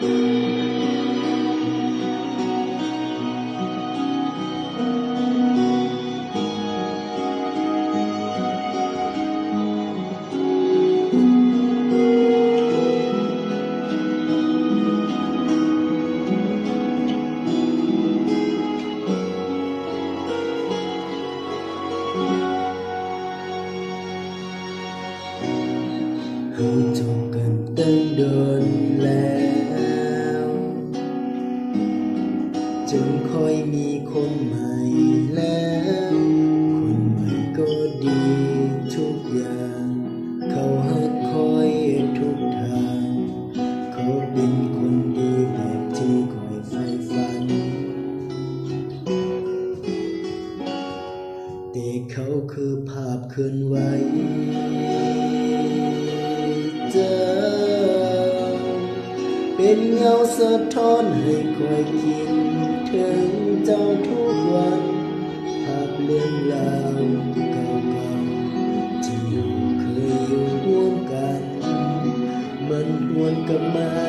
ເຮົາຈົບກັນຕັ້ງດົນແລ້ວ ຈຶ່ງຄ່ອຍມີຄົນໃໝ່ແລ້ວ ຄົນໃໝ່ກໍດີທຸກຢ່າງ ເຂົາຮັກຂ້ອຍທຸກທາງ ເຂົາເປັນຄົນດີແບບທີ່ຂ້ອຍໃຝ່ຝັນ. ແຕ່ເຂົາຄືພາບເຄື່ອນໄຫວ ເຈົ້າເປັນເງົາສະທ້ອນໃຫ້ຂ້ອຍຄິດເຖິງເຈົ້າທຸກວັນ. ພາບເລື່ອງລາວເກົ່າໆທີ່ເຮົາເຄີຍຢູ່ຮ່ວມກັນ ມັນຫວນກັບມາ